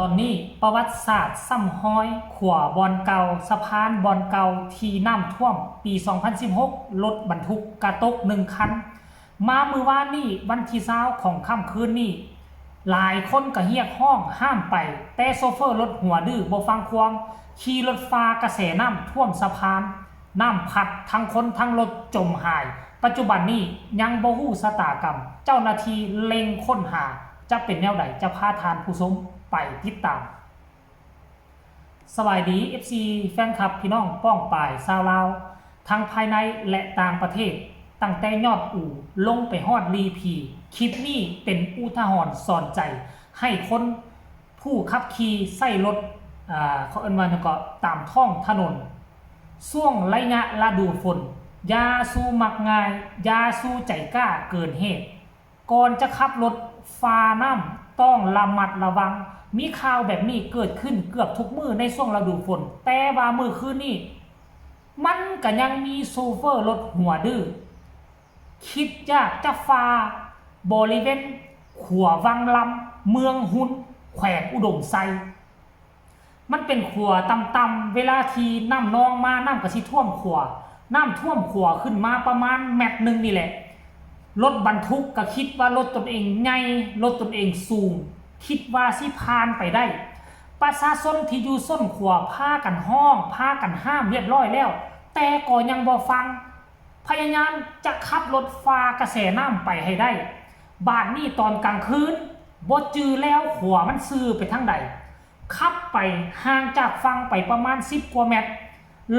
ຕອນນີ້ປະຫວັດສາດຊ້ຳຮອຍ ຂົວບ່ອນເກົ່າ, ສະພານບ່ອນເກົ່າທີ່ນ້ຳຖ້ວມປີສອງພັນສິບຫົກ ລົດບັນທຸກກະຕົກໜຶ່ງຄັນ. ມາມື້ວານນີ້ ວັນທີຊາວຂອງຄ່ຳຄືນນີ້ ຫຼາຍຄົນກະຮຽກຮ້ອງຫ້າມໄປ, ແຕ່ໂຊເຟີລົດຫົວດື້ບໍ່ຟັງຄວາມ, ຂີ່ລົດຝ່າກະແສນ້ຳຖ້ວມສະພານ, ນ້ຳພັດທັງຄົນທັງລົດຈົມຫາຍ. ປັດຈຸບັນນີ້ຍັງບໍ່ຮູ້ຊະຕາກຳ, ເຈົ້າໜ້າທີ່ເລັ່ງຄົ້ນຫາ. ຈະເປັນແນວໃດ ຈະພາທ່ານຜູ້ຊົມໄປຕິດຕາມ. ສະບາຍດີ ເອັຟຊີ ແຟນຄລັບ ພີ່ນ້ອງປ້ອງປາຍຊາວລາວ ທັງພາຍໃນ ແລະ ຕ່າງປະເທດ, ຕັ້ງແຕ່ຍອດອູລົງໄປຮອດລີພີ. ຄລິບນີ້ເປັນອຸທາຫອນສອນໃຈໃຫ້ຄົນຜູ້ຂັບຂີ່ໃຊ້ລົດ, ເຂົາເອີ້ນວ່າຫຍັງເກາະ, ຕາມທ້ອງຖະໜົນ. ຊ່ວງໄລຍະລະດູຝົນ, ຢ່າສູ່ມັກງ່າຍ, ຢ່າສູ່ໃຈກ້າເກີນເຫດ. ກ່ອນຈະຂັບລົດຝ່ານ້ຳ ຕ້ອງລະມັດລະວັງ. ມີຂ່າວແບບນີ້ເກີດຂຶ້ນເກືອບທຸກມື້ໃນຊ່ວງລະດູຝົນ, ແຕ່ວ່າມື້ຄືນນີ້ ມັນກະຍັງມີໂຊເຟີລົດຫົວດື້ ຄິດຢາກຈະຝ່າບໍລິເວນຂົວວັງລຳ ເມືອງຮຸນ ແຂວງອຸດົມໄຊ. ມັນເປັນຂົວຕ່ຳໆ, ເວລາທີ່ນ້ຳນອງມາ ນ້ຳກະຊິຖ້ວມຂົວ, ນ້ຳຖ້ວມຂົວຂຶ້ນມາປະມານແມັດໜຶ່ງນີ້ແຫຼະ. ລົດບັນທຸກກະຄິດວ່າລົດຕົນເອງໃຫຍ່, ລົດຕົນເອງສູງ, ຄິດວ່າຊິຜ່ານໄປໄດ້. ປະຊາຊົນທີ່ຢູ່ສົ້ນຂົວພາກັນຮ້ອງ, ພາກັນຫ້າມຮຽບຮ້ອຍແລ້ວ, ແຕ່ກໍຍັງບໍ່ຟັງ. ພະຍາຍາມຈະຂັບລົດຝ່າກະແສນ້ຳໄປໃຫ້ໄດ້. ບາດນີ້ຕອນກາງຄືນ ບໍ່ຈື່ແລ້ວຂົວມັນຊື່ໄປທາງໃດ, ຂັບໄປຫ່າງຈາກຝັ່ງໄປປະມານສິບກວ່າແມັດ,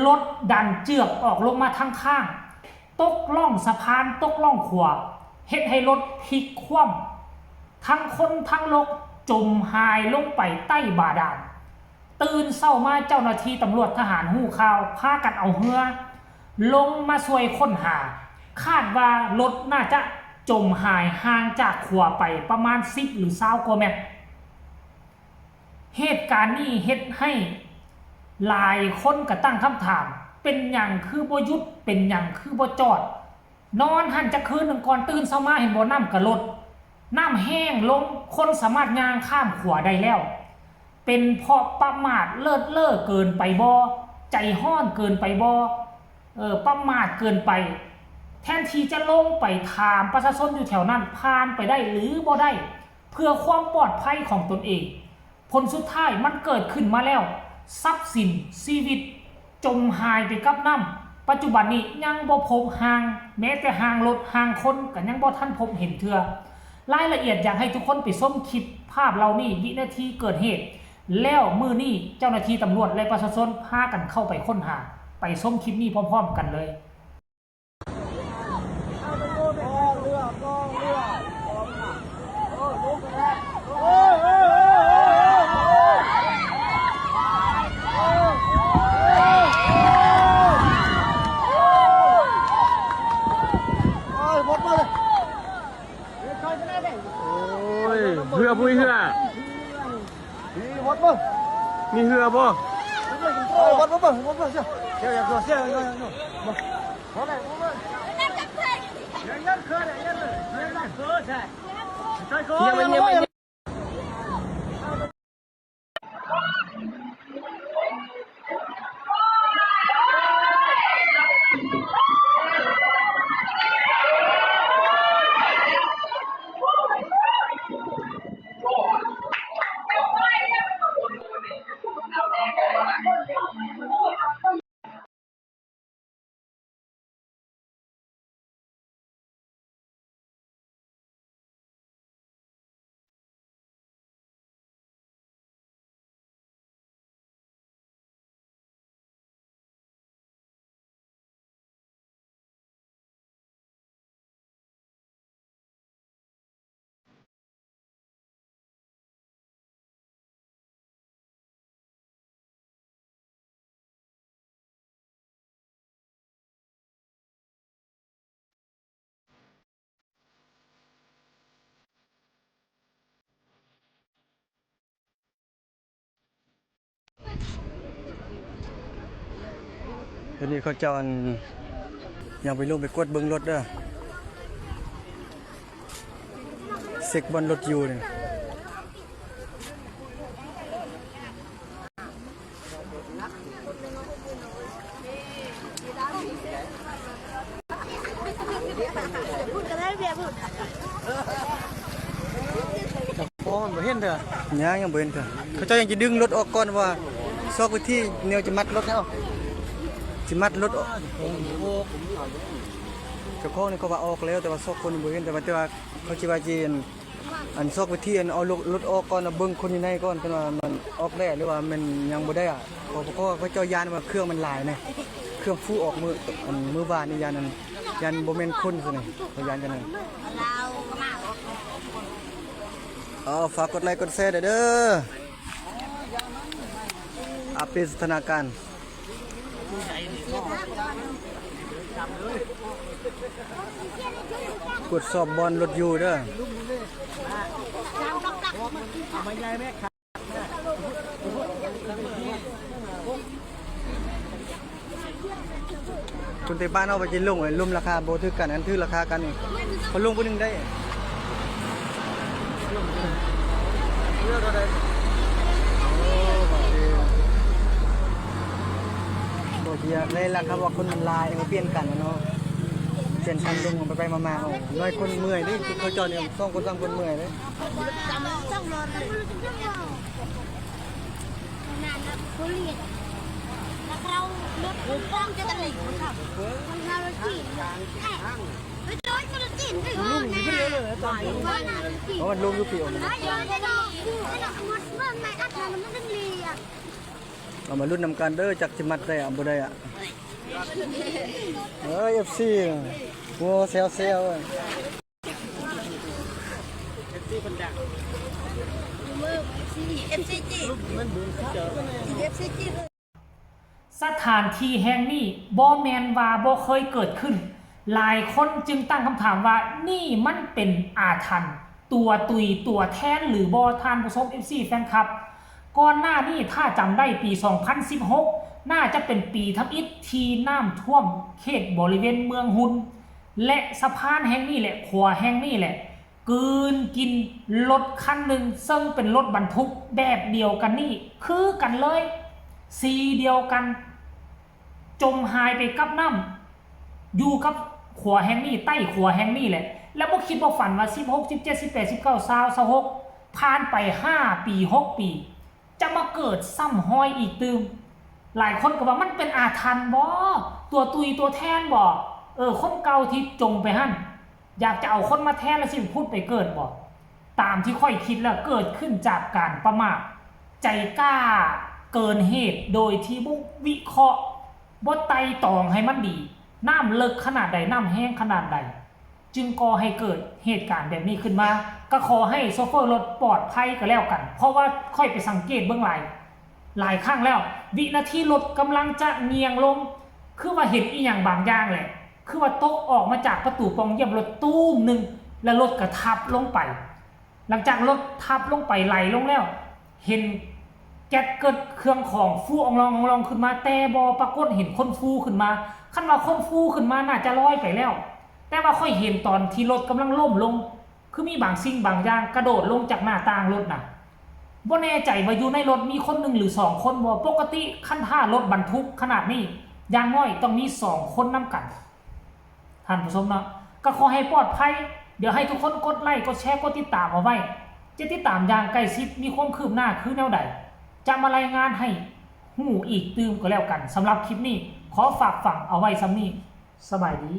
ລົດດັນເຈືອກອອກລົງມາທາງຂ້າງ, ຕົກລ່ອງສະພານ, ຕົກລ່ອງຂົວ, ເຮັດໃຫ້ລົດພິກຂວ້ຳ, ທັງຄົນທັງລົດຈົມຫາຍລົງໄປໃຕ້ບາດານ. ຕື່ນເຊົ້າມາເຈົ້າໜ້າທີ່ຕຳຫຼວດທະຫານຮູ້ຂ່າວ ພາກັນເອົາເຮືອລົງມາຊ່ວຍຄົ້ນຫາ. ຄາດວ່າລົດໜ້າຈະຈົມຫາຍຫ່າງຈາກຂົວໄປປະມານສິບ ຫຼື ຊາວກວ່າແມັດ. ເຫດການນີ້ເຮັດໃຫ້ຫຼາຍຄົນກະຕັ້ງຄຳຖາມ, ເປັນຫຍັງຄືບໍ່ຢຸດ? ເປັນຫຍັງຄືບໍ່ຈອດ? ນອນຫັ້ນຈັກຄືນໜຶ່ງກ່ອນ, ຕື່ນເຊົ້າມາເຫັນບໍ່, ນ້ຳກະລົດ, ນ້ຳແຫ້ງລົງ, ຄົນສາມາດຍ່າງຂ້າມຂົວໄດ້ແລ້ວ. ເປັນເພາະປະໝາດເລີດເລີ້ເກີນໄປບໍ່? ໃຈຮ້ອນເກີນໄປບໍ່? ເອີ ປະໝາດເກີນໄປ. ແທນທີ່ຈະລົງໄປຖາມປະຊາຊົນຢູ່ແຖວນັ້ນ ຜ່ານໄປໄດ້ ຫຼື ບໍ່ໄດ້ ເພື່ອຄວາມປອດໄພຂອງຕົນເອງ. ຜົນສຸດທ້າຍມັນເກີດຂຶ້ນມາແລ້ວ, ຊັບສິນ, ຊີວິດ ຈົມຫາຍໄປກັບນ້ຳ. ປັດຈຸບັນນີ້ຍັງບໍ່ພົບຮ່າງ, ແມ້ແຕ່ຮ່າງລົດ, ຮ່າງຄົນກໍຍັງບໍ່ທັນພົບເຫັນເທື່ອ. ລາຍລະອຽດ ຢາກໃຫ້ທຸກຄົນໄປຊົມຄລິບພາບເຫຼົ່ານີ້, ວິນາທີເກີດເຫດ, ແລ້ວມື້ນີ້ເຈົ້າໜ້າທີ່ຕຳຫຼວດ ແລະ ປະຊາຊົນພາກັນເຂົ້າໄປຄົ້ນຫາ. ໄປຊົມຄລິບນີ້ພ້ອມໆກັນເລີຍ. ໂອ້ຍ ເຮືອບໍ່ມີເຮືອ. ມີເຮືອບໍ່? ດຽວນີ້ເຂົາເຈົ້າ ອັນ ຍັງໄປລົງໄປກວດເບິ່ງລົດເດີ ເຊັກບ່ອນລົດຢູ່ນີ້. ເຫັນເທື່ອ ຍັງ ຍັງບໍ່ເຫັນເທື່ອ. ເຂົາເຈົ້າຍັງຈະດຶງລົດອອກກ່ອນ ວ່າຊອກວິທີແນວຈະມັດລົດໃຫ້ອອກ ຈະມັດລົດອອກ. ເຈົ້າຂອງນີ້ເຂົາວ່າອອກແລ້ວ ແຕ່ວ່າຊອກຄົນຍັງບໍ່ເຫັນ. ແຕ່ວ່າ ແຕ່ວ່າເຂົາຊິວ່າຊິ ອັນ ອັນ ຊອກວິທີ ອັນ ເອົາລົດ ລົດອອກກ່ອນ ເບິ່ງຄົນຢູ່ໃນກ່ອນ ເພິ່ນວ່າມັນອອກໄດ້ ຫຼືວ່າແມ່ນຍັງບໍ່ໄດ້ອະ. ເພາະ ເພາະວ່າເຂົາເຈົ້າຢ້ານວ່າເຄື່ອງມັນຫຼາຍນະ ເຄື່ອງຟູອອກມື້ ອັນ ມື້ວານນີ້ ຢ້ານ ອັນ ຢ້ານບໍ່ແມ່ນຄົນຊັ້ນນະ ເຂົາຢ້ານຈັ່ງນັ້ນ. ເອົາ ຝາກກົດໄລກົດແຊເດີ ອັບເດດສະຖານະການ ກວດສອບບ່ອນລົດຢູ່ເດີ. ຄົນໄທບ້ານເຮົາໄປກິນລົງ ລົມລາຄາບໍ່ຖືກກັນ ອັນຖືກລາຄາກັນນີ້ ເຂົາລົງຜູ້ໜຶ່ງໄດ້ ບໍ່ເສຍ ໃນລາຄາວ່າຄົນມັນຫຼາຍ ເຮົາປ່ຽນກັນເນາະ ປ່ຽນກັນລົງໄປໆມາໆ ເອົາ ນ້ອຍຄົນເມື່ອຍເດ້ ເຂົາເຈົ້ານີ້ສອງຄົນສາມຄົນເມື່ອຍເດ້. ເພາະມັນລົງຢູ່ປີ ເອົາມາລຸ້ນນຳກັນເດີ ຈັກຊິມັດໄດ້ອະ ບໍ່ໄດ້ອະ. ເອີ ເອັຟຊີ ໂອ້ ແຊວໆ. ສະຖານທີ່ແຫ່ງນີ້ບໍ່ແມ່ນວ່າບໍ່ເຄີຍເກີດຂຶ້ນ, ຫຼາຍຄົນຈຶ່ງຕັ້ງຄຳຖາມວ່ານີ້ມັນເປັນອາຖັນຕົວຕຸຍຕົວແທນຫຼືບໍ່ ທ່ານຜູ້ຊົມ ເອັຟຊີ ແຟນຄລັບ? ກ່ອນໜ້ານີ້ຖ້າຈຳໄດ້ ປີສອງພັນສິບຫົກ ໜ້າຈະເປັນປີທຳອິດທີ່ນ້ຳຖ້ວມເຂດບໍລິເວນເມືອງຮຸນ ແລະ ສະພານແຫ່ງນີ້ແຫຼະ ຂົວແຫ່ງນີ້ແຫຼະ ກືນກິນລົດຄັນໜຶ່ງ ເຊິ່ງເປັນລົດບັນທຸກແບບດຽວກັນນີ້ຄືກັນເລີຍ ສີດຽວກັນ ຈົມຫາຍໄປກັບນ້ຳ ຢູ່ກັບຂົວແຫ່ງນີ້ ໃຕ້ຂົວແຫ່ງນີ້ແຫຼະ ແລະ ບໍ່ຄິດບໍ່ຝັນວ່າ ສິບຫົກ ສິບເຈັດ ສິບແປດ ສິບເກົ້າ ຊາວ ຊາວຫົກ ຜ່ານໄປຫ້າປີ ຫົກປີ ຈະມາເກີດຊ້ຳຮອຍອີກຕື່ມ. ຫຼາຍຄົນກໍວ່າມັນເປັນອາຖັນບໍ? ຕົວຕຸຍຕົວແທນບໍ? ເອີ ຄົນເກົ່າທີ່ຈົມໄປຫັ້ນ ຢາກຈະເອົາຄົນມາແທນ ແລ້ວຊິຜຸດໄປເກີດບໍ? ຕາມທີ່ຂ້ອຍຄິດແລ້ວ ເກີດຂຶ້ນຈາກການປະໝາດ ໃຈກ້າເກີນເຫດ ໂດຍທີ່ບໍ່ວິເຄາະ ບໍ່ໄຕ່ຕອງໃຫ້ມັນດີ ນ້ຳເລິກຂະໜາດໃດ ນ້ຳແຮງຂະໜາດໃດ ຈຶ່ງກໍ່ໃຫ້ເກີດເຫດການແບບນີ້ຂຶ້ນມາ. ກໍຂໍໃຫ້ໂຊເຟີລົດປອດໄພກໍແລ້ວກັນ ເພາະວ່າຂ້ອຍໄປສັງເກດເບິ່ງຫຼາຍ ຫຼາຍຄັ້ງແລ້ວ ວິນາທີລົດກຳລັງຈະງ່ຽງລົງ ຄືວ່າເຫັນອີ່ຫຍັງບາງຢ່າງແຫຼະ ຄືວ່າຕົກອອກມາຈາກປະຕູປ່ອງຢ້ຽມລົດຕູມໜຶ່ງ ແລ້ວລົດກໍທັບລົງໄປ. ຫຼັງຈາກລົດທັບລົງໄປ ໄຫຼລົງແລ້ວ ເຫັນແກັດເກີດເຄື່ອງຂອງຟູອອງລອງໆຂຶ້ນມາ ແຕ່ບໍ່ປາກົດເຫັນຄົນຟູຂຶ້ນມາ. ຄັນວ່າຄົນຟູຂຶ້ນມາໜ້າຈະລອຍໄປແລ້ວ ແຕ່ວ່າຂ້ອຍເຫັນຕອນທີ່ລົດກຳລັງລົ້ມລົງ ຄືມີບາງສິ່ງບາງຢ່າງກະໂດດລົງຈາກໜ້າຕ່າງລົດນະ. ບໍ່ແນ່ໃຈວ່າຢູ່ໃນລົດມີຄົນໜຶ່ງຫຼືສອງຄົນບໍ່? ປົກກະຕິຄັນຖ້າລົດບັນທຸກຂະໜາດນີ້ ຢ່າງໜ້ອຍຕ້ອງມີສອງຄົນນຳກັນ. ທ່ານຜູ້ຊົມເນາະ ກໍຂໍໃຫ້ປອດໄພ. ດຽວໃຫ້ທຸກຄົນກົດໄລ ກົດແຊ ກົດຕິດຕາມເອົາໄວ້ ຈະຕິດຕາມຢ່າງໃກ້ຊິດ ມີຄວາມຄືບໜ້າຄືແນວໃດ ຈະມາລາຍງານໃຫ້ຮູ້ອີກຕື່ມກໍແລ້ວກັນ. ສຳລັບຄລິບນີ້ ຂໍຝາກຝັງເອົາໄວ້ສ່ຳນີ້. ສະບາຍດີ.